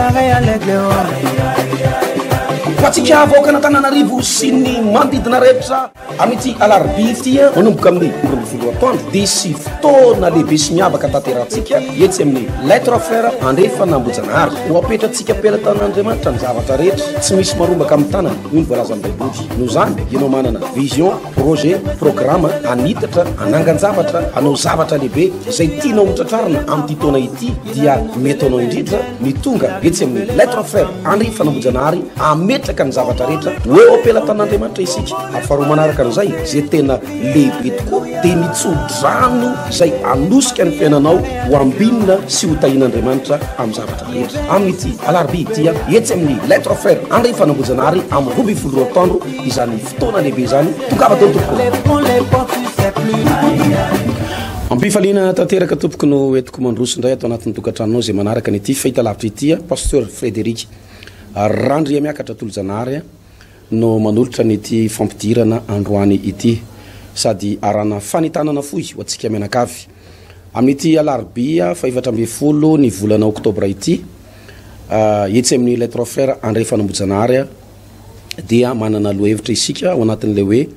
Ho antsika vahoakan'Antananarivo sy ny manodidina rehetra amin'ity alarobia ity manomboka amin'ny 12 atoandro dia hisy fotoana lehibe sy miavaka tanterahantsika etsy amin'ny Lettre Frère Andrefana Ambohijanahary. Ho apetratsika am-pelatanan'Andriamanitra ny zavatra rehetra, tsy misy marombaka amin'ny tanana, hoy ny voalazan'ny Baiboly. Noho izany, ianao manana vision, projet, programme hanitatra, hanangan-javatra, hanao zavatra lehibe izay tianao hotratrarina amin'ity taona ity dia mety ho anao indrindra ny tonga etsy amin'ny Lettre Frère Henri Fanambojanahary hametraka ny zavatra rehetra ho eo am-pelatan'Andriamanitra isika. Ary faharoa manaraka an'izay, izay tena lehibe tokoa dia ny tso-drano izay hanosika ny fiainanao ho ambinina sy ho tahian'Andriamanitra amin'ny zavatra rehetra. Amin'ity alarobia ity, etsy amin'ny Lettre Frère Henri Fanambojanahary amin'ny 12 atoandro izany fotoana lehibe izany. Tongava daholo tompoko. Ampifaliana tanteraka tompoko no entiko mandroso indray ato anatin'ny tokantranonao izay manaraka ny ity fahitalavitra ity. Pasteur Frédéric Randriamiakatra Tolojanahary no manolotra ny ity fampidirana androany ity sady arahana fanentanana fohy ho antsika mianakavy amin'ity alarobia fahefatra ambin'ny folo ny volana oktobra ity etsy amin'ny Les Trois Frères Andrefanambojanahary dia manana lohahevitra isika ao anatin'ilay hoe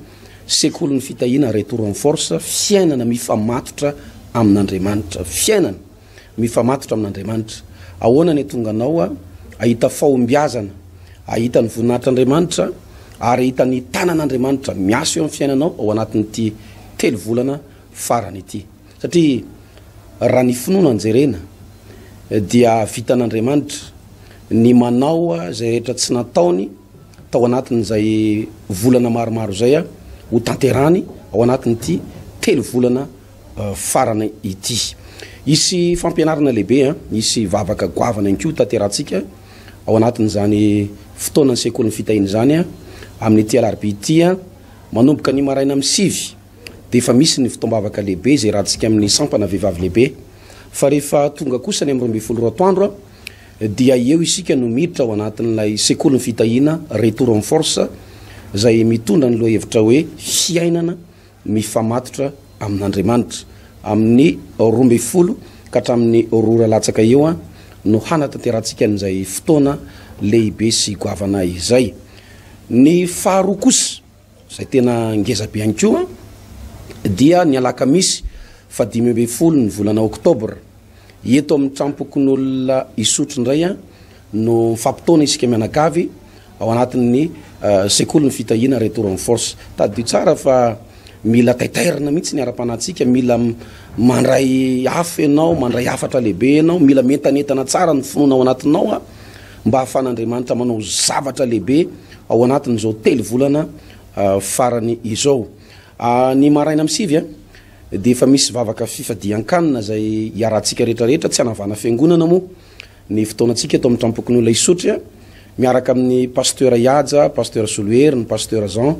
sekolin'ny fitahiana, retour en force, fiainana mifamatotra amin'Andriamanitra. Fiainana mifamatotra amin'Andriamanitra, ahoana ny tonga anao a ahita fahombiazana, ahita ny voninahitr'Andriamanitra ary ahita ny tanan'Andriamanitra miasa eo amin'ny fiainanao ao anatin'ity 3 volana farany ity? Satria raha ny finoana no jerena dia vitan'Andriamanitra ny manao zay rehetra tsy nataony tao anatin'izay volana maromaro zay a ho tanterany ao anatin'ity 3 volana farany ity. Isy fampianarana lehibe a, isy vavaka goavana ihany koa tanterahantsika ao anatin'izany fotoana ny sekolin'ny fitahiana zany a amin'ity alarobia ity a manomboka ny maraina amin'ny 9 de efa misy ny fotoam-bavaka lehibe zay rahantsika amin'ny sampana vehivavy lehibe. Fa rehefa tonga kosa ny amin'ny 12 atoandro a dia eo isika no miditra ao anatin'ilay sekolin'ny fitahiana, retour en force, zay mitondra ny lohahevitra hoe fiainana mifamatotra amin'Andriamanitra. Amin'ny 12 ka hatramin'ny 2 ora latsaka eo a no hanatanterahantsika an'izay fotoana lehibe sy goavana izay. Ny faharoa kosa zay tena ngeza be ihany koa dia ny alakamisy fa 15 ny volana oktobra eto amin'ny tranompokonolona Isotry indray a no mifampitaona isika mianakavy ao anatin'ny sekoly ny fitahiana, retour en force. Tadidio tsara fa mila taitairina mihitsy ny ara-panahintsika, mila mandray afo ianao, mandray hafatra lehibe ianao, mila mientanentana tsara ny finoana ao anatinao a mba hahafahan'Andriamanitra manao zavatra lehibe ao anatin'izao 3 volana farany izao. Ny maraina amin'ny 9 a de efa misy vavaka fifadian-kanina zay iarahantsika rehetrarehetra, tsy anavana fiangonana moa ny fotoanantsika eto amin'ny tranompokonolona Isotry a miaraka amin'ny pasteur Ihaja, pasteur Solohery, ny pasteur Jean,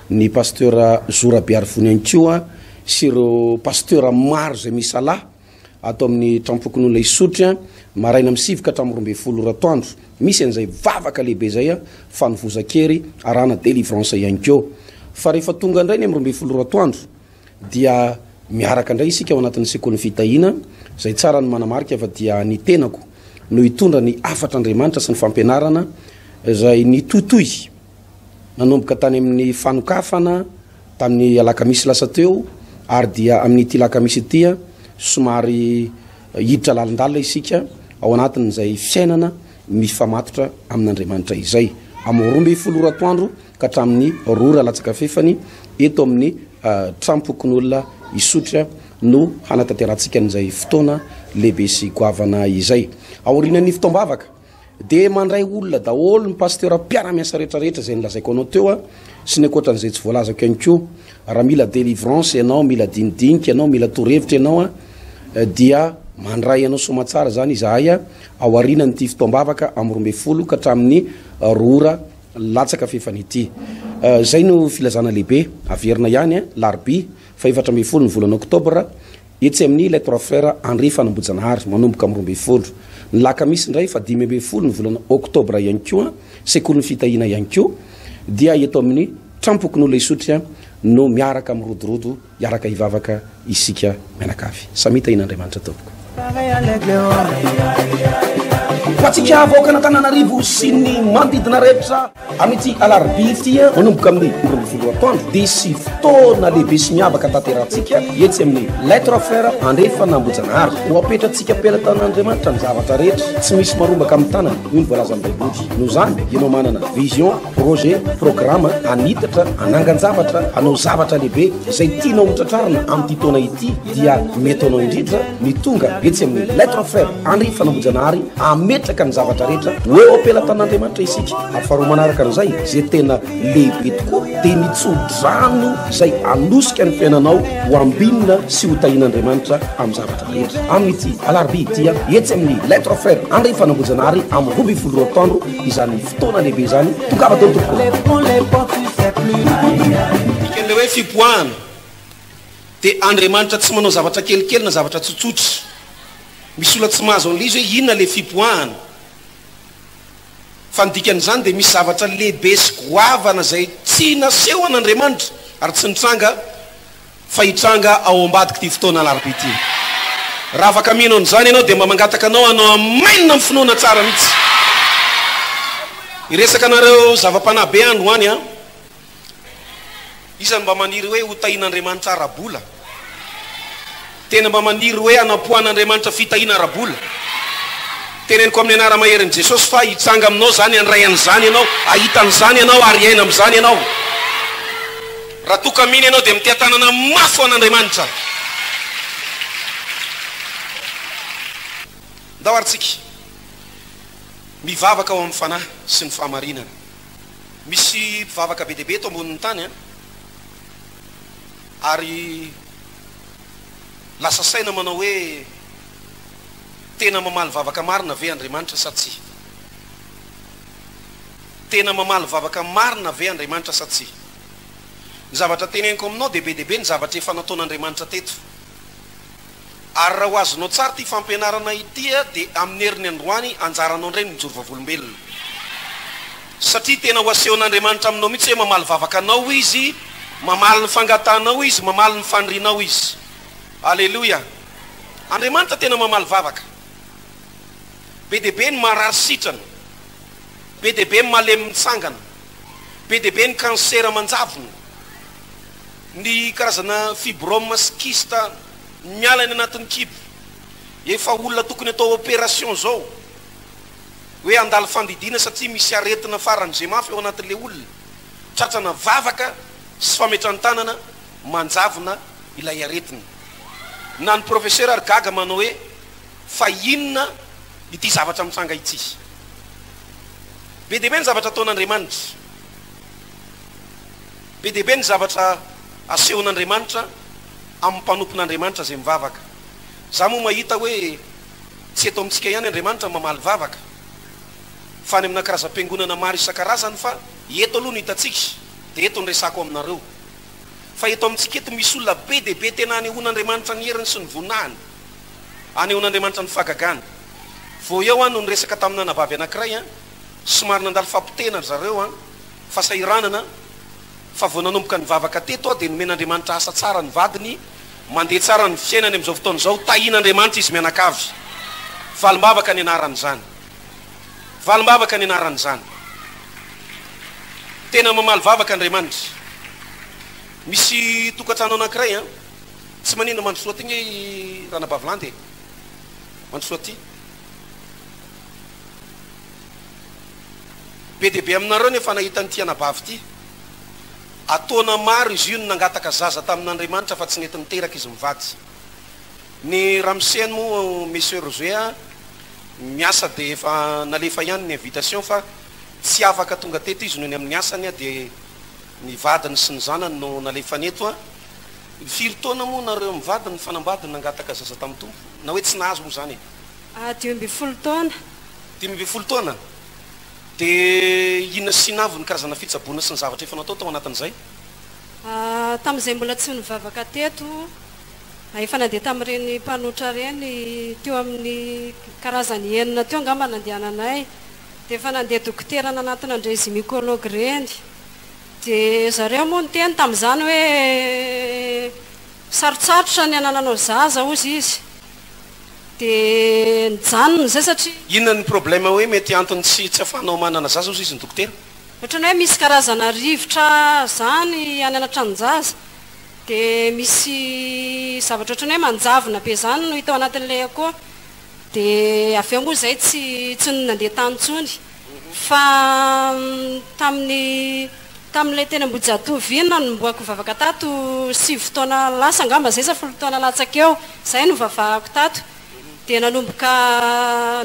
ny pasteur Zora Bearivony ihany koa sy ireo pasteur maro zay misalahy ato amin'ny tranompokonolona Isotry a maraina amin'ny 9 ka hatramin'ny 12 ora atoandro. Misy an'izay vavaka lehibe zay a fanovozan-kery arahana délivrance ihany koa. Fa rehefa tonga indray ny amin'ny 12 ora atoandro dia miaraka indray isika ao anatin'ny sekolin'ny fitahiana zay tsara ny manamarika fa dia ny tenako no hitondra ny hafatr'Andriamanitra sy ny fampianarana zay nitohitohy nanomboka tany amin'ny fanokafana tamin'ny alakamisy lasa teo. Ary dia amin'ity lakamisy ity a somary hiditra lalindalina isika ao anatin'izay fiainana mifamatotra amin'Andriamanitra izay amin'ny 12 ora atoandro ka hatramin'ny 2 ora latsaka fefany eto amin'ny tranompokonolona Isotry no hanatanterahantsika an'izay fotoana lehibe sy goavana izay. Aorian'ny fotoam-bavaka de mandray olona daholo ny pasteur mpiara-miasa rehetrarehetra zay nilazaiko anao teo a sy ny ankoatran'izay tsy voalazako ihany koa. Raha mila délivrance ianao, mila dinidinika ianao, mila torohevitra ianao a dia mandray anao somatsara zany izahay a ao aorian'ity fotoam-bavaka amin'ny 12 ka hatramin'ny 2 ora latsaka fefany ity. Zay no filazana lehibe averina ihany a alarobia fa 14 ny volana oktobra etsy amin'ny Les Trois Frères Henri Fanambojanahary manomboka amin'ny 12. Ny lakamisy indray fa 15 ny volana oktobra ihany koa, sekolin'ny fitahiana ihany koa, dia eto amin'ny tranompokonolona Isotry no miaraka amin'ny rodorodo hiaraka hivavaka isika mianakavy. Samy tahian'Andriamanitra tompoko. Ho antsika vahoakan'Antananarivo sy ny manodidina rehetra amin'ity alarobia ity manomboka amin'ny 12 atoandro dia hisy fotoana lehibe sy miavaka tanterahantsika etsy amin'ny Les Trois Frères Andrefana Ambohijanahary. Ho apetratsika am-pelatanan'Andriamanitra ny zavatra rehetra, tsy misy marombaka amin'ny tanana, hoy ny voalazan'ny Baiboly. Noho izany, ianao manana vision, projet, programme hanitatra, hanangan-javatra, hanao zavatra lehibe izay tianao hotratrarina amin'ity taona ity dia mety anao indrindra ny tonga etsy amin'ny Les Trois Frères Henri Fanambojanahary hametraka ny zavatra rehetra ho eo am-pelatan'Andriamanitra isika. Ary faharoa manaraka an'izay, izay tena lehibe tokoa dia ny tso-drano izay hanosika ny fiainanao ho ambinina sy ho tahian'Andriamanitra amin'ny zavatra rehetra. Amin'ity alarobia ity, etsy amin'ny Les Trois Frères Henri Fanambojanahary amin'ny 12 atoandro izany fotoana lehibe izany. Tongava daholo tompoko. Dikan'ilay hoe fipoahana dia Andriamanitra tsy manao zavatra kelikely na zavatra tsotsotra. Misy olona tsy mahazo an'ilay izy hoe inona ilay fipoahana. Fa ny dikan'izany dia misy zavatra lehibe sy goavana izay tsy naseho an'Andriamanitra ary tsy nitranga fa hitranga ao ambadik'ity fotoana alarobia ity. Raha afaka mino an'izany ianao dia mba mangataka anao hanao amen amin'ny finoana tsara mihitsy. Hiresaka anareo zava-panahy be androany an. Iza no mba maniry hoe ho tahian'Andriamanitra ara-bola? Tena mba maniry hoe hanampoan'Andriamanitra fitahiana ara-bola? Teneniko amin'ny anara-maherin'i Jesosy fa hitsanga aminao izany, handray an'izany ianao, hahita an'izany ianao ary hiaina amin'izany ianao. Raha toa ka mino ianao dia miteha-tanana mafy ho an'Andriamanitra. Ndao ary tsika mivavaka ao amin'ny Fanahy sy ny fahamarinana. Misy mpivavaka be dia be eto ambonin'ny tany an! Ary lasa saina manao hoe tena mamaly vavaka marina ve Andriamanitra sa tsia? Tena mamaly vavaka marina ve Andriamanitra sa tsia? Ny zavatra teneniko aminao dia be dia be ny zavatra efa nataon'Andriamanitra teto. Ary raha ho azonao tsara ity fampianarana ity dia amin'ny heriny androany anjaranao indray ny mijoro vavolombelona. Satria tena ho asehon'Andriamanitra aminao mihitsy hoe mamaly vavaka anao Izy, mamaly ny fangatahanao Izy, mamaly ny fanirianao Izy. Aleloia! Andriamanitra tena mamaly vavaka. Be dia be ny marary sitrana. Be dia be ny malemy mitsangana. Be dia be ny cancer manjavona. Ny karazana fibrome sy kyste miala any anatin'ny kibo. Efa olona tokony atao operation zao. Hoe handalo fandidiana satria misy aretina faran'izay mafy ao anatin'ilay olona. Tratrana vavaka sy fametran-tanana manjavona ilay aretina. Na ny professeur ary gaga manao hoe fa inona ity zavatra mitranga ity. Be dia be ny zavatra ataon'Andriamanitra. Be dia be ny zavatra asehon'Andriamanitra amin'ny mpanompon'Andriamanitra izay mivavaka. Za moa mahita hoe tsy eto amintsika ihany Andriamanitra no mamaly vavaka fa any amina karazam-piangonana maro isan-karazany fa eto aloha no hitantsika dia eto no resako aminareo. Fa eto amintsika eto misy olona be dia be tena anehoan'Andriamanitra ny heriny sy ny voninahiny. Anehoan'Andriamanitra ny fahagagany. Vao eo aho no niresaka tamina anabavy anankiray an, somary nandalo fahapotehana ry zareo an, fahasahiranana, fa vao nanomboka nivavaka teto aho dia nomen'Andriamanitra asa tsara ny vadiny, mandeha tsara ny fiainany amin'izao fotoana izao, tahian'Andriamanitra izy mianakavy. Valim-bavaka ny anaran'izany. Valim-bavaka ny anaran'izany. Tena mamaly vavaka Andriamanitra. Misy tokantrano anankiray an, tsy maninona mandrosoa aty nge i Ranabavy Landy e. Mandrosoa aty. Be dia be aminareo no efa nahita an'ity anabavy ity. Ataona maro izy io no nangataka zaza tamin'Andriamanitra fa tsy nety niteraka izy mivady. Ny ramoseny moa Monsieur Roger a, miasa dia efa nalefa ihany ny invitation fa tsy afaka tonga teto izy noho ny amin'ny asany dia ny vadiny sy ny zanany no nalefany eto a. Firy taona moa nareo mivady nifanambady nangataka zaza tamin'ny Tompo? Na hoe tsy nahazo moa izany e? 15 taona. 15 taona? Dia inona sy inona avy ny karazana fitsaboana sy ny zavatra efa natao tao anatin'izay? Tamin'izay mbola tsy nivavaka teto, efa nandeha tamin'ireny mpanotra ireny, teo amin'ny karazany enina teo angamba nandehananay. Dia efa nandeha dokotera nanatona an'ireny gynécologue ireny. Dia zareo moa niteny tamin'izany hoe sarotsarotra ny hanananao zaza hozy izy. Dia nijanona izay satria. Inona ny problème hoe mety antony tsy tsy afahanao manana zaza ozy izy ny dokotera? Ohatran'ny hoe misy karazana rivotra zany any anatranon-jaza dia misy zavatra ohatran'ny hoe manjavona be zany no hita ao anatin'ilay akoho dia avy eo moa izay tsy tsy nandeha tany intsony fa tamin'ny tamin'ilay teny Ambohijatovo iny nanombohako nivavaka tato sivy taona lasa angamba izay sa folo taona latsaka eo izay no nivavahako tato dia nanomboka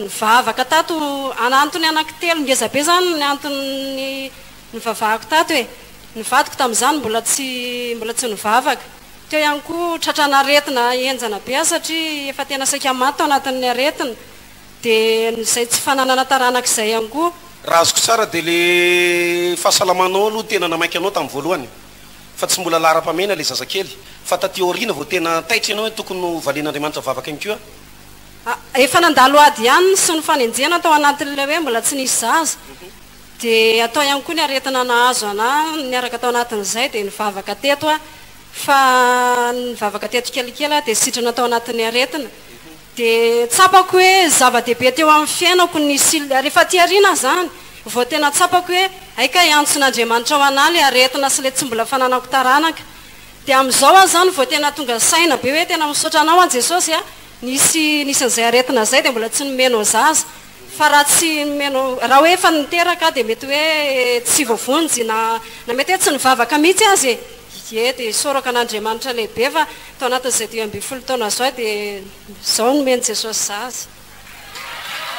nivavaka tato antony anankitelo ngeza be izany ny antony nivavahako tato e, ny vadiko tamin'izany mbola tsy mbola tsy nivavaka, teo ihany koa tratran'aretina henjana be aho satria efa tena saika maty tao anatin'ny aretina, dia izay tsy fananana taranaka izay ihany koa. Raha azoko tsara dia le fahasalamanao aloha tena namaika anao tamin'ny voalohany fa tsy mbola laharam-pahamehana le zazakely fa taty aoriana vao tena taitra ianao hoe tokony ho valian'Andriamanitra vavaka ihany koa. Efa nandalo ady ihany sy ny fanenjehana tao anatin'ilay hoe mbola tsy nisy zaza dia atao ihany koa ny aretina nahazo anah niaraka tao anatin'izay dia nivavaka teto aho fa nivavaka teto kelikely aho dia sitrana tao anatin'ny aretina Dia tsapako hoe zava-dehibe teo amin'ny fiainako ny sil, rehefa aty aoriana aho izany vao tena tsapako hoe hay kay antson'Andriamanitra ho anah ilay aretina sy ilay tsy mbola fananako taranaka. Dia amin'izao aho izany vao tena tonga saina be hoe tena misaotra anao an Jesosy a, nisy nisy an'izay aretina izay dia mbola tsy nomenao zaza fa raha tsy nomenao, raha hoe efa niteraka aho dia mety hoe tsy voavonjy na na mety hoe tsy nivavaka mihitsy aza e. Ie dia isaorako an'Andriamanitra lehibe fa tao anatin'izay 15 taona izao dia izao nomen'i Jesosy zaza.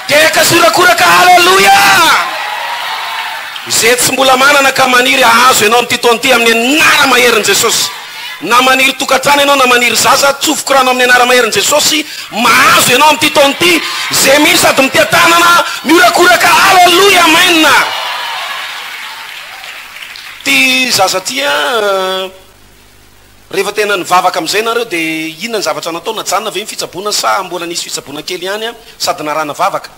Tehaka sy horakoraka Haleloia! Izay tsy mbola manana ka maniry hahazo ianao amin'ity taona ity amin'ny anara-maherin'i Jesosy. Na maniry tokantrano ianao na maniry zaza, tsofiko rano amin'ny anara-maherin'i Jesosy, mahazo ianao amin'ity taona ity. Izay mino sady miteha-tanana, mihorakoraka Haleloia! Amen! Ty zaza ty an, rehefa tena nivavaka amizay nareo de inona ny zavatra natao, najanona ve ny fitsaboana sa mbola nisy fitsaboana kely ihany an, sady narahana vavaka?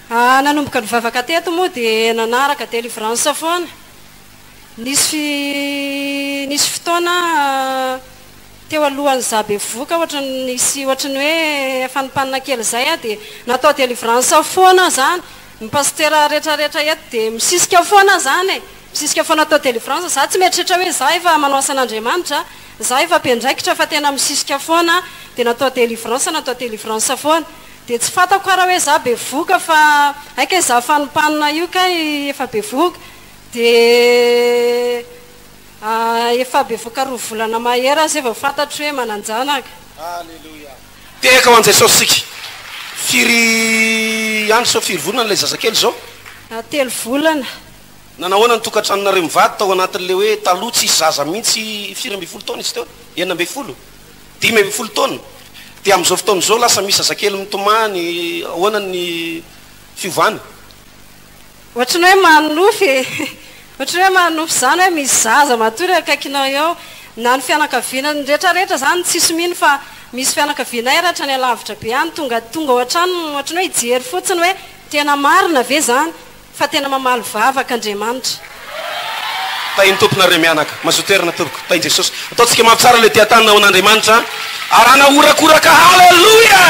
Ah nanomboka nivavaka teto moa de nanaraka delivrance foana, nisy nisy fotoana teo alohan'ny za bevoka ohatran'ny nisy ohatran'ny hoe fanimpanina kely zay aho de natao delivrance foana zany, Ny pasitera rehetra rehetra eto dia misisika foana zany e! Misisika foana atao delivrance, za tsy mieritreritra hoe za efa manao asan'Andriamanitra, za efa mpiandraikitra fa tena misisika foana dia natao delivrance natao delivrance foana. Dia tsy fantako ara hoe za bevohoka fa hay kay za fanompanina io kay efa bevohoka. Dia efa bevohoka roa volana mahery aho zay vao fantatro hoe manan-janaka. Aleloia. Tehaka ho an'i Jesosy isika. Firy andro sa firy volana ilay zazakely izao? Telo volana. Nanahoana ny tokantranonareo mivady tao anatin'ilay hoe taloha tsisy zaza mihitsy 14 taona izy teo? 16? 15 taona? Dia amin'izao fotoana izao lasa misy zazakely mitomany, ahoana ny fiovana? Ohatry ny hoe manonofy e! Ohatry ny hoe manonofy izany hoe misy zaza matory akaikinao eo. Na ny fianakaviana, ny rehetra rehetra izany tsisy mino fa misy fianakavianay ary hatrany alavitra be any tonga tonga ao an-trano ohatry ny hoe hijery fotsiny hoe tena marina ve izany fa tena mamaly vavaka Andriamanitra. Tahin'ny Tompo nareo mianaka. Mazoto toerana tompoko. Tahin'i Jesosy. Ataontsika mafy tsara ilay tia-tanana ho an'Andriamanitra arahana horakoraka Haleloia!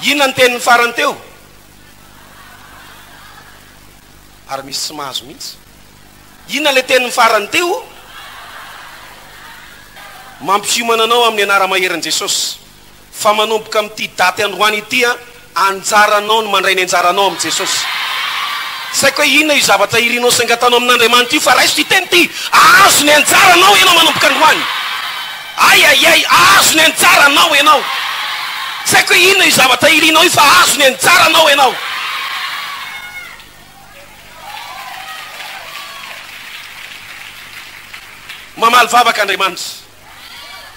Inona ny teniny farany teo? Ary misy tsy mahazo mihitsy. Inona ilay teniny farany teo? Mampiomana anao amin'ny anara-maherin'i Jesosy fa manomboka amin'ity daty androany ity an, anjaranao ny mandray ny anjaranao amin'i Jesosy. Tsy haiko hoe inona io zavatra irinao sy angatanao amin'Andriamanitra io fa raiso ity teny ity, ahazo ny anjaranao ianao manomboka androany. Ay ay ay, ahazo ny anjaranao ianao. Tsy haiko hoe inona io zavatra irinao io fa ahazo ny anjaranao ianao. Mamaly vavaka Andriamanitra.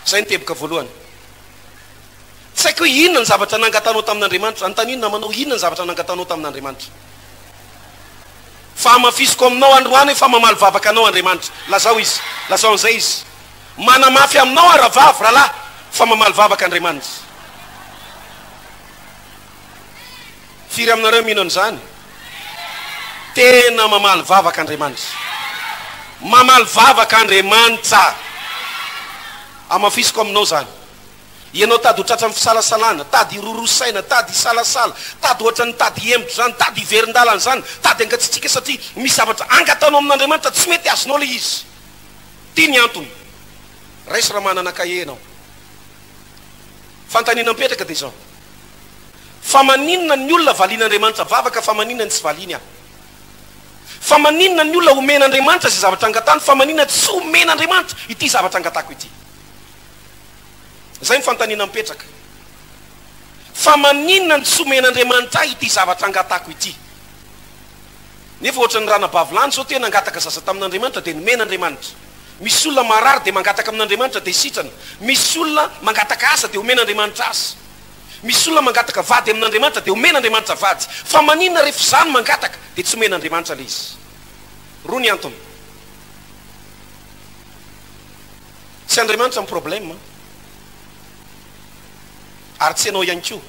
Izay ny teboka voalohany. Tsy haiko hoe inona ny zavatra nangatanao tamin'Andriamanitra. Anontanio ny namanao inona ny zavatra nangatanao tamin'Andriamanitra. Fa hamafisiko aminao androany hoe fa mamaly vavaka anao Andriamanitra. Lazao izy. Lazao an'izay izy. Manamafy aminao aho rahavavy, rahalahy, fa mamaly vavaka Andriamanitra. Firy aminareo mino an'izany? Tena mamaly vavaka Andriamanitra. Mamaly vavaka Andriamanitra. Hamafisiko aminao izany. Ianao tady ho tratran'ny fisalasalana, tady hiroroa saina, tady hisalasala, tady ohatran'ny tady hihemotra izany, tady hiverin-dalana izany, tady hangatsiatsiaka satria misy zavatra angatahanao amin'Andriamanitra tsy mety azonao ilay izy. Ity ny antony. Raiso raha manana kahie ianao. Fanontaniana mipetraka dia izao, Fa maninona ny olona valian'Andriamanitra vavaka fa maninona ny tsy valiany aho? Fa maninona ny olona omen'Andriamanitra izay zavatra angatahany fa maninona tsy omen'Andriamanitra ity zavatra angatahako ity? Izay ny fanontaniana mipetraka. Fa maninona no tsy omen'Andriamanitra ahy ity zavatra angatahako ity? Nefa ohatran'ny ranabavy lany izao tena nangataka zaza tamin'Andriamanitra dia nomen'Andriamanitra. Misy olona marary dia mangataka amin'Andriamanitra dia sitrana. Misy olona mangataka asa dia omen'Andriamanitra asa. Misy olona mangataka vady amin'Andriamanitra dia omen'Andriamanitra vady. Fa maninona rehefa izaho no mangataka dia tsy omen'Andriamanitra ilay izy? Roa ny antony. Tsy Andriamanitra ny problème ary tsy ianao ihany koa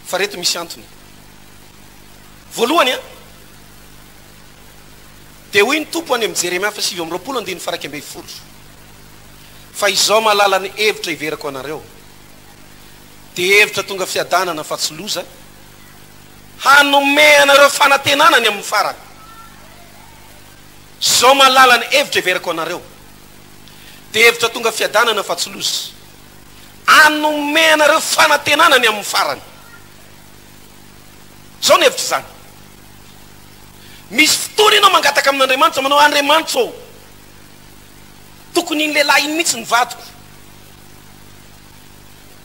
fa reto misy antony. Voalohany an, dia hoy ny Tompo any amin'ny Jeremia faha 29 andininy faha 11, Fa izao mahalala ny hevitra hiverako anareo, dia hevitra tonga fiadanana fa tsy loza, hanome anareo fanantenana ny amin'ny farany. Izao mahalala ny hevitra heveriko anareo, dia hevitra tonga fiadanana fa tsy loza, hanome anareo fanantenana ny amin'ny farany. Izao ny hevitr'izany. Misy fotoana ianao mangataka amin'Andriamanitra, manao hoe, Andriamanitra ô, tokony iny lehilahy iny mihitsy ny vadiko.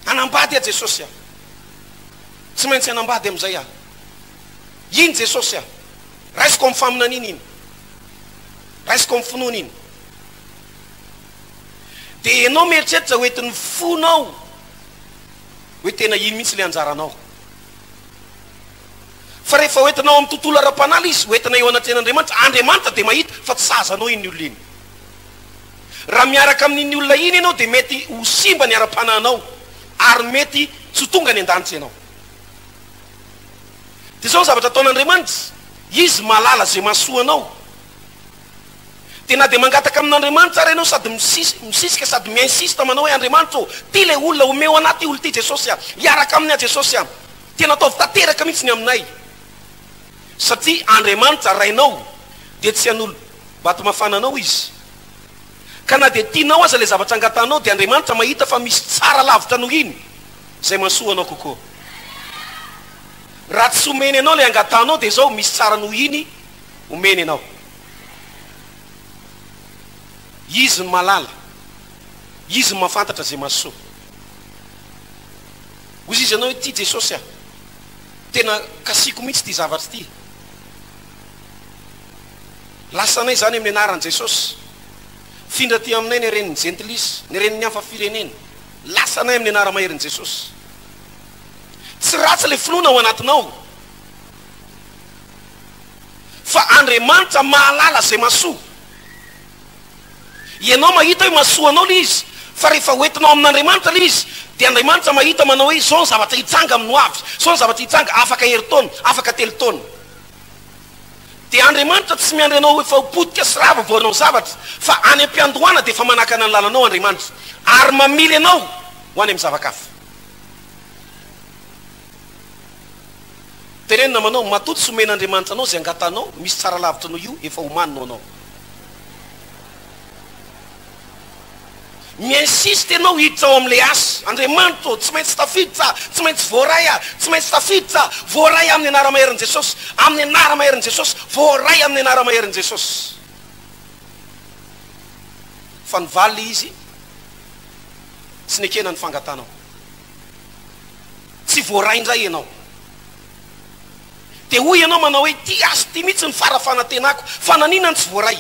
Hanambady aho Jesosy a. Tsy maintsy hanambady amin'izay aho. Iny Jesosy a. Raisiko amin'ny faminaniana iny. Raisiko amin'ny finoana iny. Dia ianao mieritreritra ho entin'ny fonao hoe tena iny mihitsy ilay anjaranao. Fa rehefa hoentinao amin'ny tontolo ara-panahy ilay izy, hoentina eo anatrehan'Andriamanitra, Andriamanitra dia mahita fa tsy sahaza anao iny olona iny. Raha miaraka amin'iny olona iny ianao dia mety ho simba ny ara-panahinao ary mety tsy ho tonga any an-danitra ianao. Dia izao ny zavatra ataon'Andriamanitra, Izy mahalala izay mahasoa anao. Dia na dia mangataka amin'Andriamanitra ary ianao sady misisika sady mi-insiste manao hoe Andriamanitra ô, ty ilay olona, omeo anah ty olona ty Jesosy a, hiaraka aminy aho Jesosy a, tena ataovy tanteraka mihitsy ny aminay. Satria Andriamanitra Rainao dia tsy hanolo-bato mafana anao Izy. Ka na dia tianao aza ilay zavatra angatahanao dia Andriamanitra mahita fa misy tsara lavitra noho iny izay mahasoa anao kokoa. Raha tsy omeny anao ilay angatahanao dia izao misy tsara noho iny omeny anao. Izy no mahalala, Izy no mahafantatra izay mahasoa. Hoy izy ianao hoe tia Jesosy aho. Tena kasiko mihitsy ity zavatra ity. Lasanay izany amin'ny anaran'i Jesosy. Findra aty aminay ny haren'ny jentilisa, ny haren'ny hafa firenena. Lasanay amin'ny anara-maherin'i Jesosy. Tsy ratsy ilay finoana ao anatinao. Fa Andriamanitra mahalala izay mahasoa. Ianao mahita hoe mahasoa anao ilay izy, fa rehefa hoentinao amin'Andriamanitra ilay izy, dia Andriamanitra mahita manao hoe izao ny zavatra hitranga amin'ny hoavy, izao ny zavatra hitranga afaka herintaona, afaka telo taona. Dia Andriamanitra tsy miandry anao efa ho potika sy rava vao hanao zavatra, fa any am-piandohana dia efa manakana ny lalanao Andriamanitra, ary mamily anao ho any amin'ny zava-kafa. Teneno namanao, matoa tsy omen'Andriamanitra anao izay angatahanao, misy tsara lavitra noho io efa omanina ho anao. Mi-insiste ianao hiditra ao amin'ilay asa. Andriamanitra ô, tsy maintsy tafiditra aho, tsy maintsy voaray aho, tsy maintsy tafiditra aho, voaray amin'ny anara-maherin'i Jesosy, amin'ny anara-maherin'i Jesosy, voaray amin'ny anara-maherin'i Jesosy. Fa nivaly ilay izy, tsy nekena ny fangatahanao. Tsy voaray indray ianao. Dia hoy ianao manao hoe, ity asa ity mihitsy ny fara fanantenako, fa naninona no tsy voaray?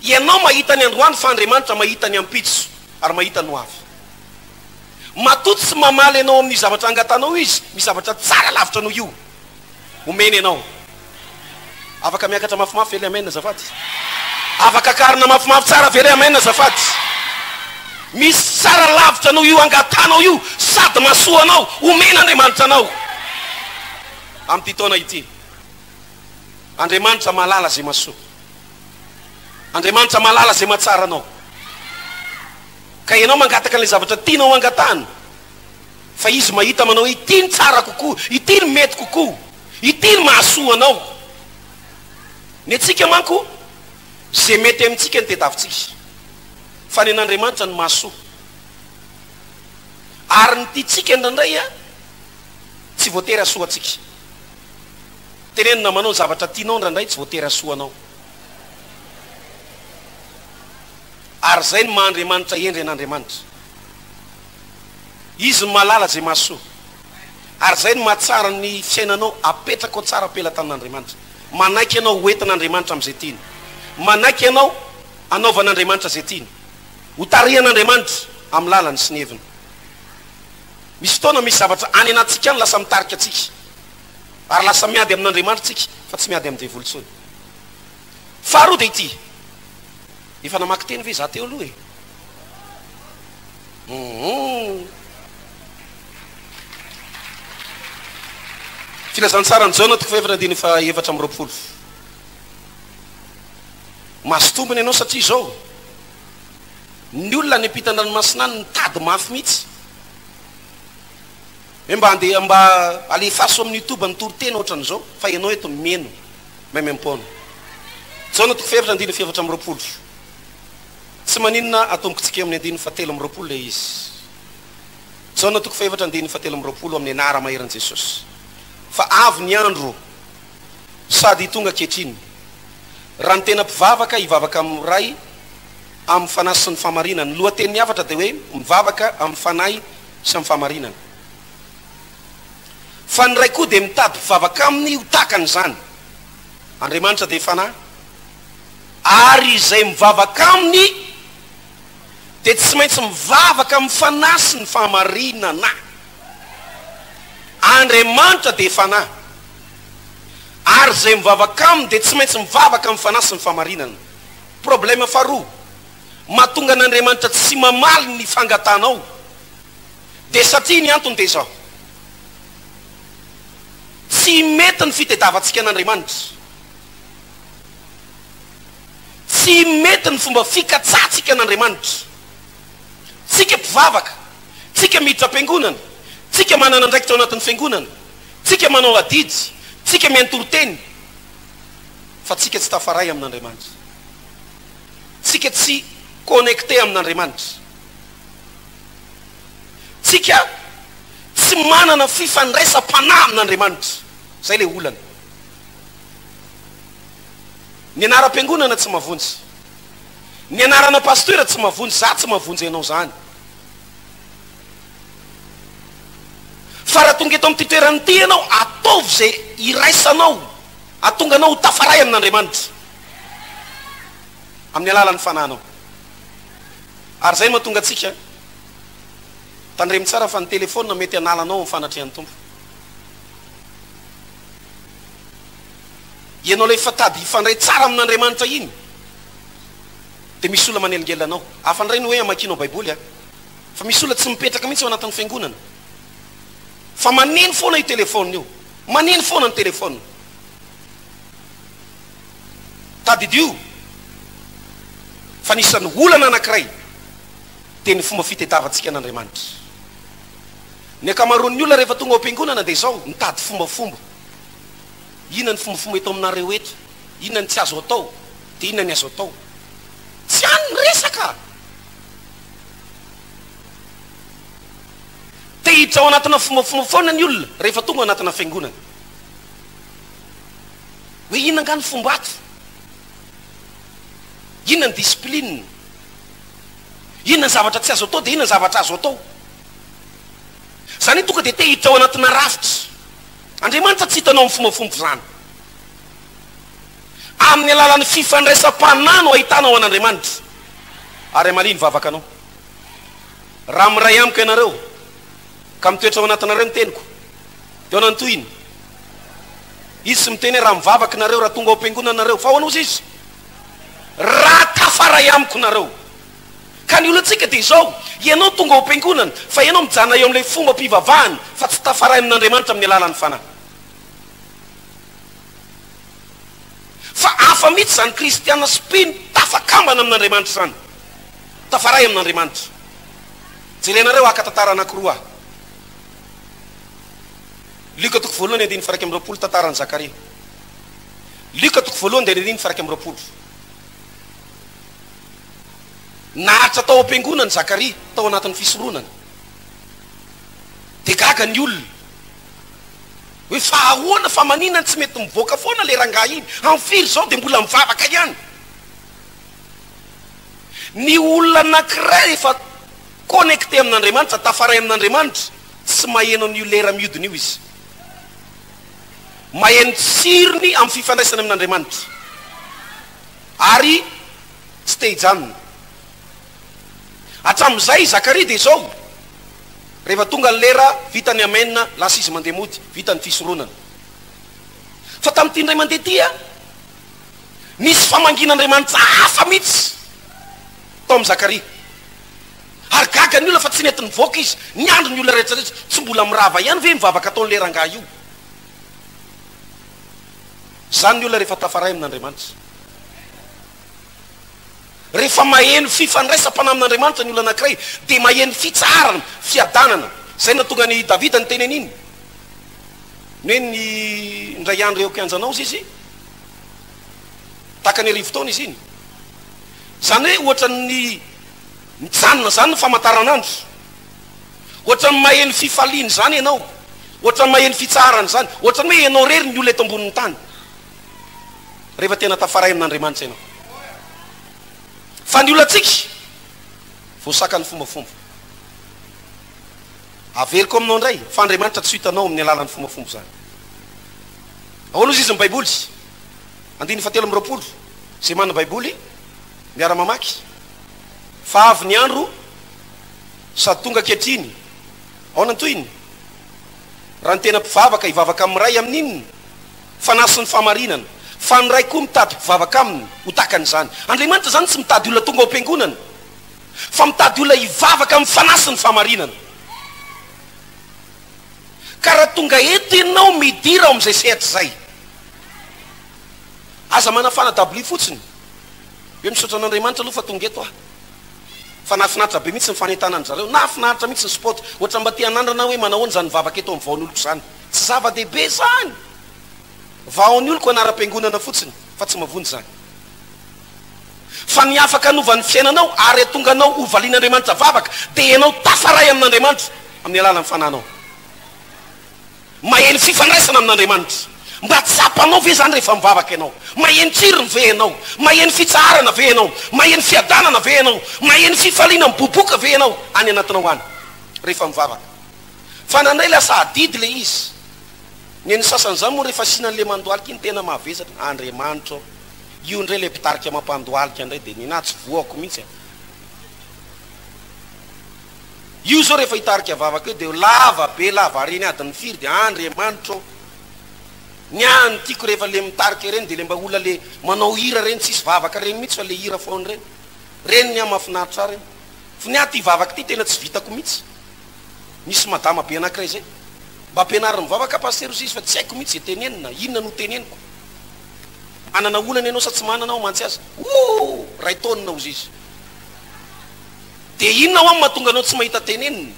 Ianao mahita ny androany fa Andriamanitra mahita ny ampitso ary mahita ny ho avy. Matoa tsy mamaly anao amin'io zavatra angatanao Izy, misy zavatra tsara lavitra noho io omeny anao. Afaka miakatra mafimafy ve le amen azafady? Afaka akarina mafimafy tsara ve le amen azafady? Misy tsara lavitra noho io angatanao io sady mahasoa anao, omen'Andriamanitra anao amin'ity taona ity. Andriamanitra mahalala izay mahasoa. Andriamanitra mahalala izay mahatsara anao. Ka ianao mangataka an'ilay zavatra tianao hangatahana, fa Izy mahita manao hoe ity no tsara kokoa, ity no mety kokoa, ity no mahasoa anao. Ny antsika manko, izay mety amintsika no tediavintsika, fa ny an'Andriamanitra no mahasoa. Ary ny tiantsika indraindray tsy voatery hahasoa antsika. Teneno namanao ny zavatra tianao indraindray tsy voatery hahasoa anao. Ary izay no maha Andriamanitra hendry an'Andriamanitra. Izy no mahalala izay mahasoa. Ary izay no mahatsara ny fiainanao, apetrakao tsara am-pelatanan'Andriamanitra. Manaiky ianao ho entin'Andriamanitra amin'izay tiany. Manaiky ianao hanaovan'Andriamanitra izay tiany. Ho tarihan'Andriamanitra amin'ny lalany sy ny heviny. Misy fotoana misy zavatra any anatintsika any lasa mitarika antsika. Ary lasa miady amin'Andriamanitra isika fa tsy miady amin'ny devoly intsony. Faharoa dia ity. Efa namaky teny ve za teo aloha e? Humm. Filazantsaran'i Jaona toko fahefatra andininy faha 24. Mahazo tombony ianao satria izao, ny olona any ampitan-dranomasina any mitady mafy mihitsy hoe mba andeha mba alefaso amin'ny youtube ny toriteny ohatran'izao fa ianao eto mino. Maimaimpoana. Jaona toko fahefatra andininy faha 24. Tsy maninona atombokintsika eo amin'ny andininy faha 23 ilay izy. Jaona toko fahefatra andininy faha 23 amin'ny anara-maherin'i Jesosy. Fa avy ny andro sady tonga ankehitriny, raha ny tena mpivavaka hivavaka amin'ny Ray amin'ny fanahy sy ny fahamarinana. Ny lohatenin'ny hafatra dia hoe mivavaka amin'ny fanahy sy amin'ny fahamarinana. Fa ny Ray koa dia mitady mpivavaka aminy ho tahaka an'izany. Andriamanitra dia Fanahy, ary izay mivavaka aminy dia tsy maintsy mivavaka amin'ny Fanahy sy ny fahamarinana. Andriamanitra dia Fanahy, ary izay mivavaka aminy dia tsy maintsy mivavaka amin'ny Fanahy sy ny fahamarinana. Problème faharoa mahatonga an'Andriamanitra tsy mamaly ny fangatanao Dia satria ny antony dia izao, tsy mety ny fitediavantsika an'Andriamanitra, tsy mety ny fomba fikatsahantsika an'Andriamanitra. Tsika mpivavaka, tsika miditra am-piangonana, tsika manana andraikitra ao anatin'ny fiangonana, tsika manao adidy, tsika mihaino toriteny, fa tsika tsy tafaray amin'Andriamanitra. Tsika tsy connecté amin'Andriamanitra. Tsika tsy manana fifandraisam-panahy amin'Andriamanitra. Zay le olana. Ny anaram-piangonana tsy mahavonjy. Ny anarana pasteur tsy mahavonjy, za tsy mahavonjy anao zany. Fa raha tonga eto amin'ity toerana ity ianao, ataovy zay iraisanao, ahatonga anao ho tafaray amin'Andriamanitra. Amin'ny alalan'ny fanahinao. Ary izay no mahatonga antsika, tandremo tsara fa ny telephone mety hanala anao amin'ny fanatrehan'ny Tompo. Ianao ilay efa tady hifandray tsara amin'Andriamanitra iny, dia misy olona manelingelina anao. Hafa indray ny hoe amakianao Baiboly an! Fa misy olona tsy mipetraka mihitsy ao anatin'ny fiangonana, fa maneno foana io telephone io, maneno foana ny telephone. Tadidio fa ny isan'ny olana anankiray dia ny fomba fitediavantsika an'Andriamanitra. Ny ankamaroan'ny olona rehefa tonga ao am-piangonana dia izao, mitady fombafomba. Inona ny fombafomba eto aminareo eto? Inona ny tsy azo atao? Dia inona ny azo atao? Tsy any ny resaka! Te hiditra ao anatina fombafomba foana ny olona rehefa tonga ao anatina fiangonana. Hoe inona angaha ny fomba ato? Inona ny discipline? Inona ny zavatra tsy azo atao dia inona ny zavatra azo atao? Izany hoe tonga dia te hiditra ao anatina rafitra. Andriamanitra tsy hitanao amin'ny fombafomba izany. Amin'ny alalan'ny fifandraisam-panahy no ahitanao an'Andriamanitra. Ary hamalia ny vavakanao. Raha miray amiko ianareo, ka mitoetra ao anatinareo ny teniko, Dia ahoana ny tohiny? Izy tsy miteny hoe raha mivavaka nareo, raha tonga ao am-piangonana nareo. Fa ahoana hozy izy? Raha tafaray amiko nareo. Ka ny olantsika dia izao, ianao tonga ao am-piangonana, fa ianao mijanona eo amin'ilay fombam-pivavahana, fa tsy tafaray amin'Andriamanitra amin'ny alalan'ny Fanahy. Fa hafa mihitsy izany kristiana sy mpino tafakambana amin'Andriamanitra izany. Tafaray amin'Andriamanitra. Jerenareo haka tantara anankiroa aho. Lioka toko voalohany andininy faha 21 tantaran'i Zakaria. Lioka toko voalohany dia andininy faha 21. Naharitra tao am-piangonana Zakaria tao anatin'ny fisoronana. Dia gaga ny olona. Hoe fa ahoana fa maninona tsy mety mivoaka foana le rangahy iny? Amin'ny firy izao dia mbola mivavaka ihany. Ny olona anankiray efa connecté amin'Andriamanitra, tafaray amin'Andriamanitra, tsy maheno an'io lera mihodina io izy. Maheno tsirony amin'ny fifandraisany amin'Andriamanitra. Ary tsy te hijanona. Hatramin'izay i Zakaria dia izao, rehefa tonga ny lera, vita ny amen, lasa izy mandeha mody, vita ny fisoronana. Fa tamin'ity indray mandeha ity, nisy famangian'Andriamanitra hafa mihitsy tao amin'i Zakaria. Ary gaga ny olona fa tsy nety nivoaka izy. Niandry ny olona rehetra rehetra, tsy mbola mirava ihany ve ny vavaka ataon'ilay rangahy io? Izany ny olona rehefa tafaray amin'Andriamanitra. Rehefa maheno fifandraisam-panahy amin'Andriamanitra ny olona anankiray, dia maheno fitsaharana, fiadanana. Izay no nahatonga an'i Davida niteny an'iny. Ny hoe ny indray andro eo an-kianjanao hozy izy, tahaka ny arivotaona izy iny. Izany hoe ohatran'ny mijanona izany ny famantaranandro. Ohatran'ny maheno fifaliana izany ianao. Ohatran'ny maheno fitsaharana izany. Ohatran'ny hoe ianao irery ny olona eto ambonin'ny tany. Rehefa tena tafaray amin'Andriamanitra ianao. Fa ny olantsika, voasakan'ny fombafomba. Averiko aminao indray, fa Andriamanitra tsy ho hitanao amin'ny alalan'ny fombafomba izany. Ahoana hozy izy ny Baiboly? Andininy fahatelo amby 20, izay manana Baiboly, miara-mamaky. Fa avy ny andro, sady tonga ankehitriny. Ahoana ny tohiny? Raha ny tena mpivavaka hivavaka amin'ny Ray amin'inona? Fanahy sy ny fahamarinana. Fa ny Ray koa mitady mpivavaka aminy ho tahaka an'izany. Andriamanitra izany tsy mitady olona tonga ao am-piangonana, fa mitady olona hivavaka amin'ny Fanahy sy ny fahamarinana. Ka raha tonga eto ianao, midira ao amin'izay sehatra izay. Aza manafana dabilio fotsiny hoe misaotra an'Andriamanitra aloha fa tonga eto aho. Fa nahafinaritra be mihitsy ny fanentanana zareo, nahafinaritra mihitsy ny spot. Ohatra mba te hanandrana aho hoe manahoana izany mivavaka eto amin'ny vaon'oloko izany. Tsy zava-dehibe izany! Vaon'oloko anaram-piangonana fotsiny fa tsy mavonjy izany. Fa ny afaka hanova ny fiainanao ary hahatonga anao ho valian'Andriamanitra vavaka dia ianao tafaray amin'Andriamanitra amin'ny alalan'ny fananao. Maheno fifandraisana amin'Andriamanitra. Mba tsapanao ve izany rehefa mivavaka ianao? Maheno tsirony ve ianao? Maheno fitsaharana ve ianao? Maheno fiadanana ve ianao? Maheno fifaliana miboboka ve ianao any anatinao any rehefa mivavaka? Fa nandray lasa adidy ilay izy. Ny an'ny sasany izany moa rehefa asiana an'ilay mandohalika iny tena mavesatra. Andriamanitra ô! Io indray ilay mpitarika mampandohalika indray dia nina tsy voako mihitsy a! Io zao rehefa hitarika vavaka eo dia lava be lava areny adiny firy dia Andriamanitra ô! Ny ahy ny tiako rehefa le mitarika ireny dia le mba olona le manao hira reny tsisy vavaka reny mihitsy fa le hira foana reny. Reny ny ahy mahafinaritra ahy reny. Fa ny ahy ty vavaka ty tena tsy vitako mihitsy. Misy madama be anakiray zay. Mba ampianaro mivavaka pasitera ozy izy fa tsy haiko mihitsy ze tenenina, inona no teneniko. Manana olana ianao sa tsy manana aho mantsy aza. Ooh! Ray taonina ozy izy. Dia inona hoa no mahatonga anao tsy mahita tenenina?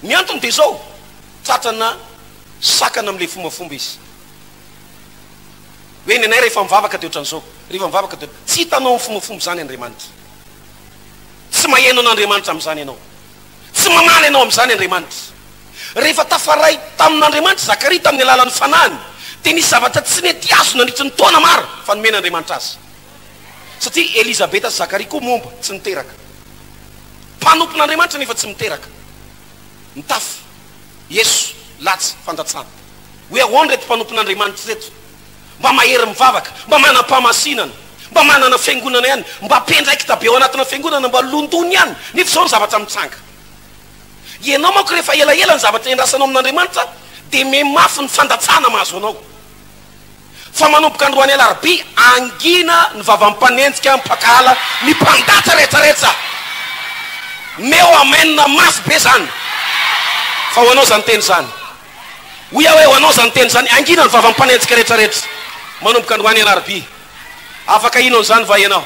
Ny antony dia izao, tratrana sakana amin'ilay fombafomba izy. Hoe ny anay rehefa mivavaka dia ohatran'izao, rehefa mivavaka dia ohatran'izao. Tsy hitanao amin'ny fombafomba izany Andriamanitra. Tsy maheno an'Andriamanitra amin'izany ianao. Tsy mamaly anao amin'izany Andriamanitra. Rehefa tafaray tamin'Andriamanitra Zakaria tamin'ny alalan'ny fanahiny, dia nisy zavatra tsy nety azo nandritry ny taona maro fa nomen'Andriamanitra azy. Satria Elizabeta sy Zakaria koa momba, tsy niteraka. Mpanompon'Andriamanitra nefa tsy miteraka. Mitafy, eso, latsa, fandatsana. Hoe ahoana ireto mpanompon'Andriamanitra ireto? Mba mahery mivavaka, mba manam-pahamasinana, mba manana fiangonana ihany, mba mpiandraikitra be ao anatina fiangonana, mba londony ihany, nefa izao ny zavatra mitranga. Ianao manko rehefa elaela ny zavatra iandrasanao amin'Andriamanitra dia mihamafy ny fandatsana mahazo anao. Fa manomboka androany alarobia, hangina ny vavan'ny mpanenjika, mpankahala, ny mpandatsa rehetrarehetra. Meo amen mafy be zany. Fa ho anao zany teny zany. Hoy aho hoe ho anao zany teny zany. Hangina ny vavan'ny mpanenjika rehetrarehetra. Manomboka androany alarobia. Afaka hino an'izany va ianao?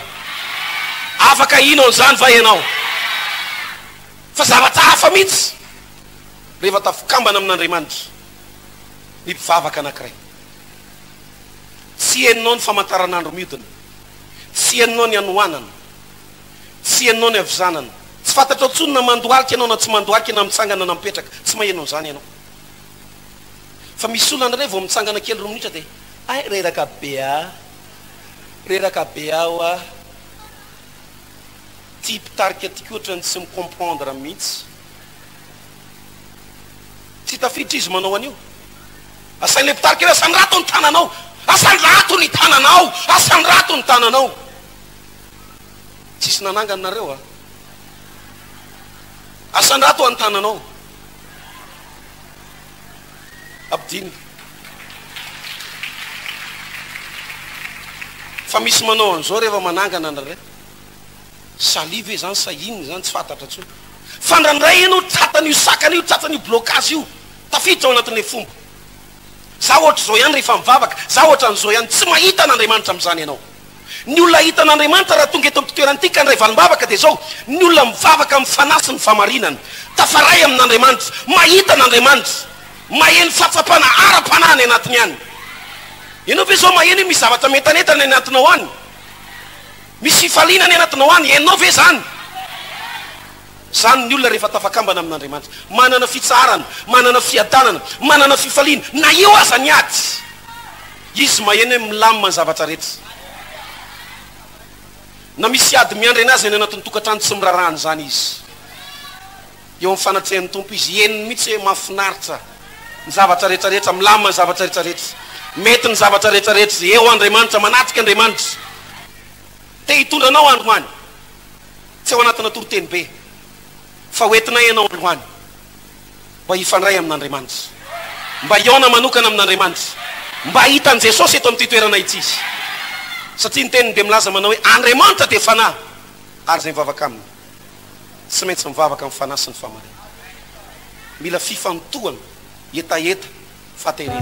Afaka hino an'izany va ianao? Fa zavatra hafa mihitsy rehefa tafikambana amin'Andriamanitra ny mpivavaka anankiray. Tsy henonao ny famantaranandro miodina, tsy henonao ny hanoanana, tsy henonao ny havizanana, tsy fantatrao intsony na mandohalika ianao na tsy mandohalika, na mitsangana na mipetraka, tsy maheno an'izany ianao. Fa misy olona indraindray vao mitsangana kely roa minitra dia hay reraka be aho, reraka be aho ah. Ty mpitarika ty koa otrany tsy mi-comprendre mihitsy. Tsy tafiditra izy manao an'io. Asain'ilay mpitarika hoe asandrato ny tananao, asandrato ny tananao, asandrato ny tananao. Tsisy nanangana nareo a. Asandrato ny tananao. Ampidino. Fa misy manao an'izao rehefa manangana indraindray. Sali ve zany sa inona zany tsy fantatra intsony. Fa indraindray ianao tratran'io sakana io, tratran'io blocage io, tafiditra ao anatin'ilay fomba. Za ohatr'izao ihany rehefa mivavaka, za ohatran'izao ihany, tsy mahita an'Andriamanitra amin'izany ianao. Ny olona hahita an'Andriamanitra raha tonga eto amin'ity toerana ity ka handray valim-bavaka dia izao, ny olona mivavaka amin'ny fanahy sy ny fahamarinana, tafaray amin'Andriamanitra, mahita an'Andriamanitra, maheno fahatsapana ara-panahy any anatiny any. Ianao ve izao maheno hoe misy zavatra mientanentana any anatinao any? Misy fifaliana any anatinao any? Henonao ve izany? Izany ny olona rehefa tafakambana amin'Andriamanitra. Manana fitsaharana, manana fiadanana, manana fifaliana, na eo aza ny ady. Izy maheno hoe milamina ny zavatra rehetra. Na misy ady miandry anazy any anatin'ny tokantrano tsy miraharaha an'izany izy. Eo amin'ny fanatrehan'ny Tompo izy, henony mihitsy hoe mahafinaritra ny zavatra rehetra rehetra, milamina ny zavatra rehetra rehetra, mety ny zavatra rehetra rehetra, eo Andriamanitra, manatrika Andriamanitra. Te hitondra anao androany. Tsy ao anatina toriteny be, fa ho entinay ianao androany mba hifandray amin'Andriamanitra, mba hihaona manokana amin'Andriamanitra, mba hahita an'i Jesosy eto amin'ity toerana ity. Satria ny Teniny dia milaza manao hoe, Andriamanitra dia Fanahy, ary izay mivavaka Aminy tsy maintsy mivavaka amin'ny Fanahy sy ny fahamarinana. Mila fifantohana, hetaheta, faterena.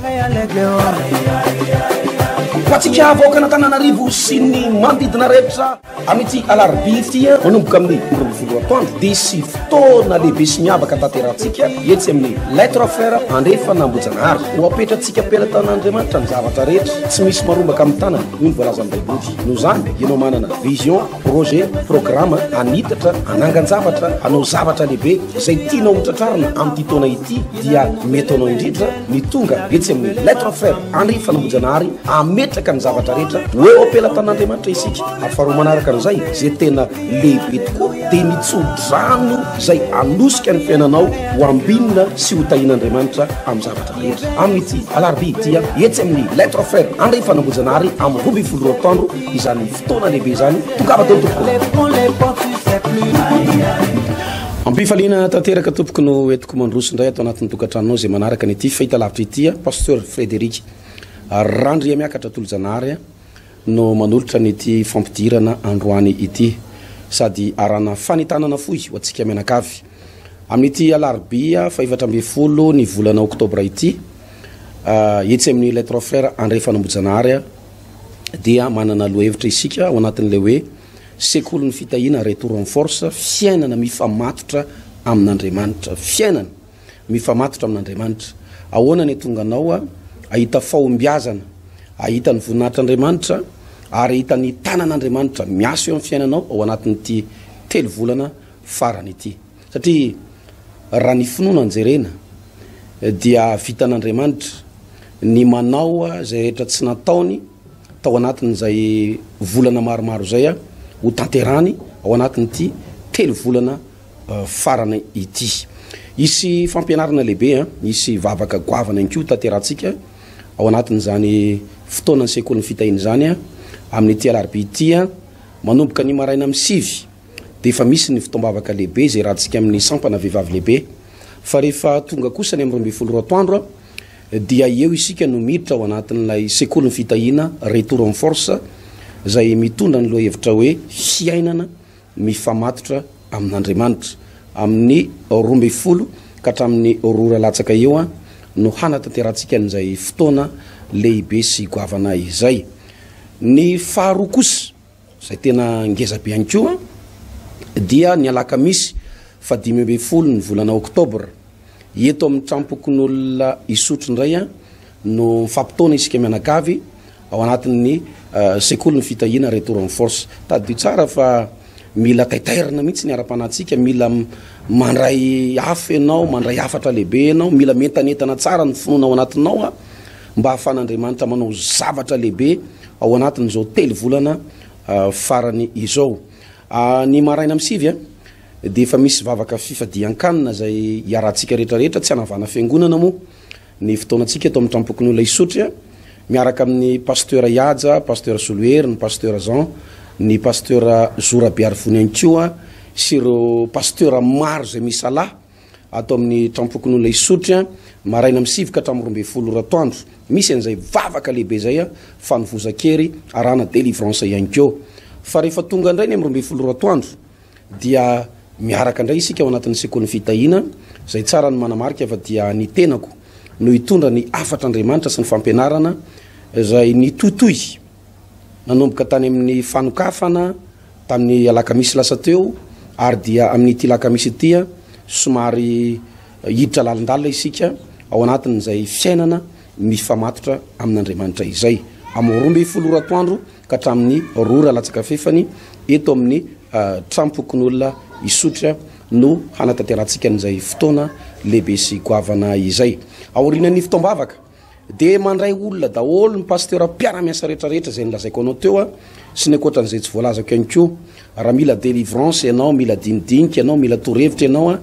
Ho antsika vahoakan'Antananarivo sy ny manodidina rehetra amin'ity alarobia ity manomboka amin'ny 12 atoandro dia hisy fotoana lehibe sy miavaka tanterahantsika etsy amin'ny Les Trois Frères Andrefana Ambohijanahary. Ho apetratsika am-pelatanan'Andriamanitra ny zavatra rehetra, tsy misy marombaka amin'ny tanana, hoy ny voalazan'ny Baiboly. Noho izany, ianao manana vision, projet, programme hanitatra, hanangan-javatra, hanao zavatra lehibe izay tianao hotratrarina amin'ity taona ity dia mety anao indrindra ny tonga etsy amin'ny Les Trois Frères Henri Fanambojanahary hametraka ny zavatra rehetra ho eo am-pelatan'Andriamanitra isika. Ary faharoa manaraka an'izay, izay tena lehibe tokoa dia ny tso-drano izay hanosika ny fiainanao ho ambinina sy ho tahian'Andriamanitra amin'ny zavatra rehetra. Amin'ity alarobia ity, etsy amin'ny Les Trois Frères Henri Fanambojanahary amin'ny 12 atoandro izany Fotoana lehibe izany, tongava daholo tompoko. Ampifaliana tanteraka tompoko no entiko mandroso indray ato anatin'ny tokantranonao izay manaraka ny ity fahitalavitra ity. Pasteur Frédéric Randriamiakatra Tolojanahary no manolotra ny ity fampidirana androany ity sady arahana fanentanana fohy ho antsika mianakavy amin'ity alarobia fahefatra ambin'ny folo ny volana oktobra ity etsy amin'ny Les Trois Frères Andrefanambojanahary dia manana lohahevitra isika ao anatin'ilay hoe Sekolin'ny Fitahiana Retour en Force, fiainana mifamatotra amin'Andriamanitra. Fiainana mifamatotra amin'Andriamanitra. Ahoana ny hatonga anao hahita fahombiazana, hahita ny voninahitr'Andriamanitra ary hahita ny tanan'Andriamanitra miasa eo amin'ny fiainanao ao anatin'ity telo volana farany ity. Satria raha ny finoana no jerena dia vitan'Andriamanitra ny manao izay rehetra tsy nataony tao anatin'izay volana maromaro izay ho tanterany ao anatin'ity telo volana farany ity. Hisy fampianarana lehibe, hisy vavaka goavana ihany koa tanterahantsika ao anatin'izany fotoanan'ny sekolin'ny fitahiana izany amin'ity alarobia ity manomboka ny maraina amin'ny sivy dia efa misy ny fotoam-bavaka lehibe izay iarahantsika amin'ny sampana vehivavy lehibe fa rehefa tonga kosa ny amin'ny 12 atoandro dia eo isika no miditra ao anatin'ilay sekolin'ny fitahiana Retour en Force izay mitondra ny lohahevitra hoe fiainana mifamatotra amin'Andriamanitra. Amin'ny 12 ka hatramin'ny roa ora latsaka eo no hanatanterahantsika an'izay fotoana lehibe sy goavana izay. Ny faharoa kosa izay tena ngeza be ihany koa dia ny alakamisy. Fahadimy ambin'ny folo ny volana oktobra, eto amin'ny tranompokonolona Isotry indray no mifampitaona isika mianakavy ao anatin'ny sekoly ny fitahiana Retour en force. Tadidio tsara fa mila taitairina mihitsy ny ara-panahintsika, mila mandray afo ianao, mandray hafatra lehibe ianao, mila mientanentana tsara ny finoana ao anatinao mba hahafahan'Andriamanitra manao zavatra lehibe ao anatin'izao 3 volana farany izao. Ny maraina amin'ny 9 dia efa misy vavaka fifadian-kanina izay iarahantsika rehetrarehetra, tsy hanavana fiangonana moa ny fotoanantsika eto amin'ny tranompokonolona Isotry, miaraka amin'ny Pasteur Ihaja, Pasteur Solohery, ny Pasteur Jean, ny Pasteur Zo Rabearivony ihany koa sy ireo Pasteur maro izay misalahy ato amin'ny tranompokonolona Isotry, maraina amin'ny 9 ka hatramin'ny 12 ora atoandro. Misy an'izay vavaka lehibe izay, fanovozan-kery arahana délivrance ihany koa. Fa rehefa tonga indray ny amin'ny 12 ora atoandro dia miaraka indray isika ao anatin'ny sekolin'ny fitahiana, izay tsara ny manamarika fa dia ny tenako no hitondra ny hafatr'Andriamanitra sy ny fampianarana izay nitohitohy nanomboka tany amin'ny fanokafana tamin'ny alakamisy lasa teo, ary dia amin'ity lakamisy ity somary hiditra lalindalina isika ao anatin'izay fiainana mifamatotra amin'Andriamanitra izay, amin'ny 12 ora atoandro ka hatramin'ny 2 ora latsaka fefany eto amin'ny tranompokonolona Isotry no hanatanterahantsika an'izay fotoana lehibe sy goavana izay. Aorianan'ny fotoam-bavaka dia mandray olona daholo ny pasteur mpiara-miasa rehetrarehetra izay nilazaiko anao teo sy ny ankoatran'izay tsy voalazako ihany koa. Raha mila délivrance ianao, mila dinidinika ianao, mila torohevitra ianao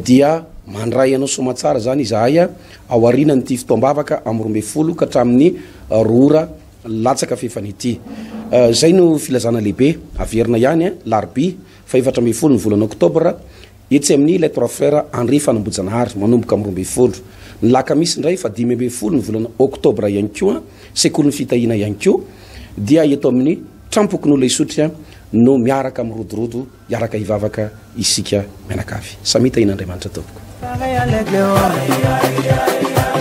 dia mandray anao soamatsara izany izahay aorianan'ity fotoam-bavaka amin'ny 12 ka hatramin'ny 2 ora latsaka fefany ity. Izay no filazana lehibe. Averina ihany, larobia faha-14 ny volana oktobra, etsy amin'ny Les Trois Frères Henri Fanambojanahary, manomboka amin'ny 12. Ny lakamisy indray faha-15 ny volana oktobra ihany koa, sekolin'ny fitahiana ihany koa, dia eto amin'ny Trampokonolona Isotry no miaraka mirodorodo hiaraka hivavaka isika mianakavy. Samia tahian'Andriamanitra tompoko.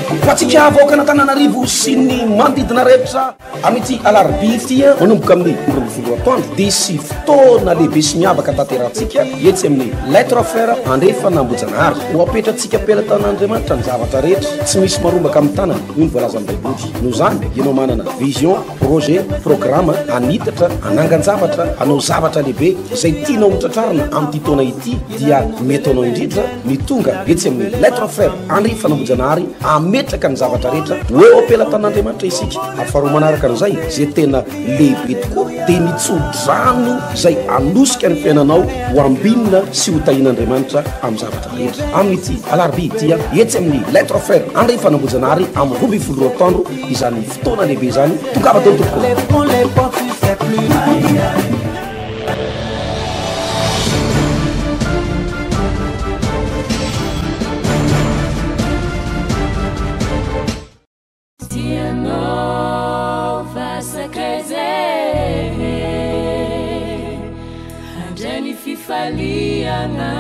Ho antsika vahoakan'Antananarivo sy ny manodidina rehetra amin'ity alarobia ity manomboka amin'ny 12 atoandro dia hisy fotoana lehibe sy miavaka tanterahantsika etsy amin'ny Les Trois Frères Andrefana Ambohijanahary. Ho apetratsika am-pelatanan'Andriamanitra ny zavatra rehetra, tsy misy marombaka amin'ny tanana, hoy ny voalazan'ny Baiboly. Noho izany, ianao manana vision, Projet, programa, hanitatra, hanangan-javatra, hanao zavatra lehibe izay tianao ho tratrarina amin'ity taona ity dia mety anao indrindra ny tonga etsy amin'ny Les Trois Frères Henri Fanambojanahary hametraka ny zavatra rehetra ho eo am-pelatan'Andriamanitra isika. Ary faharoa manaraka an'izay, izay tena lehibe tokoa dia ny tso-drano izay hanosika ny fiainanao ho ambinina sy ho tahian'Andriamanitra amin'ny zavatra rehetra. Amin'ity alarobia ity, etsy amin'ny Les Trois Frères Henri Fanambojanahary amin'ny 12 atoandro izany fotoana lehibe izany. Tongava daholo tompoko. Tianao fa sakaiza e, handray ny fifaliana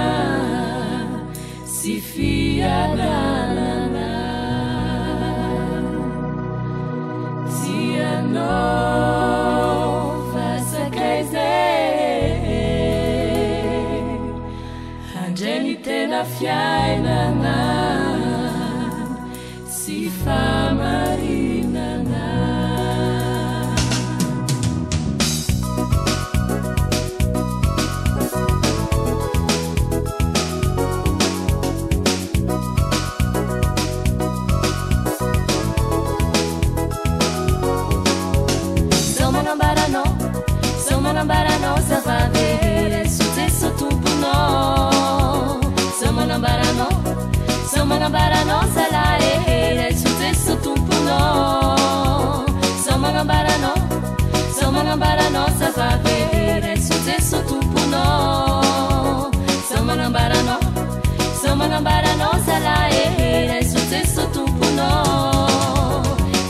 sy fiadanana. Tianao fa sakaiza e, handray ny tena fiainana sy fahamarinana. Zao manambara anao, zao manambara anao zava-be, Jesoa Jesoa Tomponao. Zao manambara anao, zao manambara anao zalahy e, Jesoa Jesoa Tomponao. Zao manambara anao, zao manambara anao zava-be, Jesoa Jesoa Tomponao. Zao manambara anao, zao manambara anao zalahy e, Jesoa Jesoa Tomponao.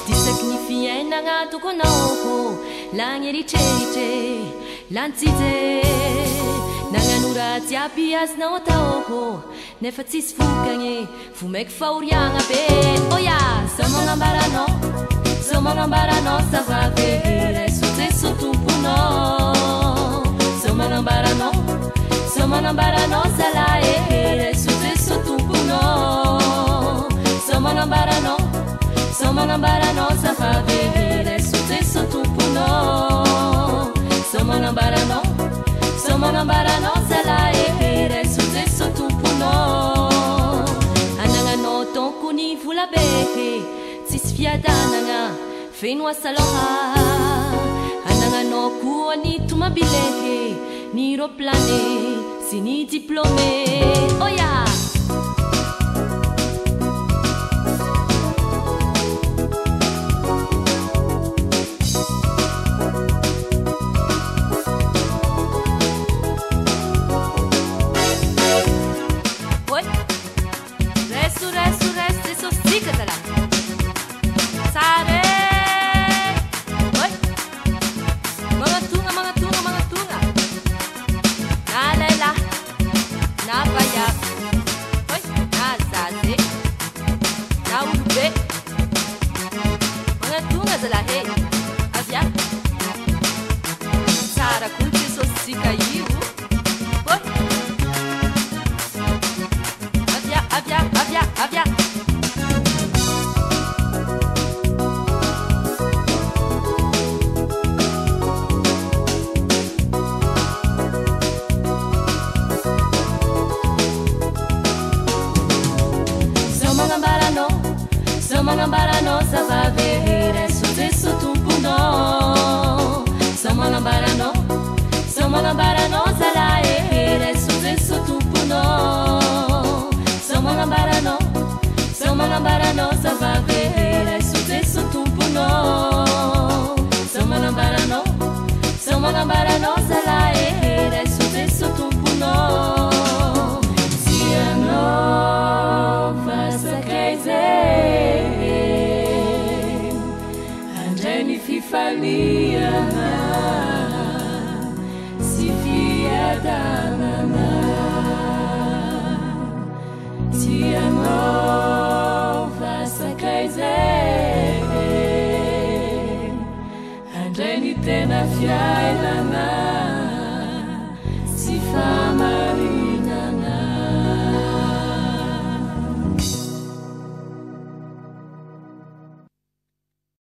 Disaky ny fiainagna tokonao, lany eritreritre, lany tsije. Nagnano raha jiaby azonao atao, nefa tsisy vokany, vomaiky fahoriagna be. Oya, zao magnambara anao, zao magnambara anao zava-be, Jesoa Jesoa Tomponao. Zao magnambara anao, zao magnambara anao zalahy e. Zao manambara anao zavavy, raiso Jeso tomponao. Zao manambara anao, zao manambara anao zalahy, raiso Jeso tomponao. Anagnanao tonko ny volabe, tsisy fiadanana, feno asa loha. Anagnanao koa ny tomabile, ny roplane sy ny diplôme. Oya! Oi! Resto, resto, resto, Jesosy tsika zalahy. Tsara e! Oi! Magnatogna, magnatogna, magnatogna. Na lehilahy, na vaiavy. Oi! Na zaza e! Na olobe. Magnatogna zalahy e! Avia! Tsara koa Jesosy tsika io. Oi! Avia, avia, avia, avia. Zao magnambara anao, zao magnambara anao zavavy, raiso Jeso tomponao. Zao magnambara anao, zao magnambara anao zalahy, raiso Jeso tomponao. Zao magnambara anao, zao magnambara anao zavavy, raiso Jeso tomponao. Zao magnambara anao, zao magnambara anao zalahy, raiso Jeso tomponao. Tianao fa sakaiza e, handray ny fifaliana sy fiadanana. Tianao fa sakaiza e, handray ny tena fiainana.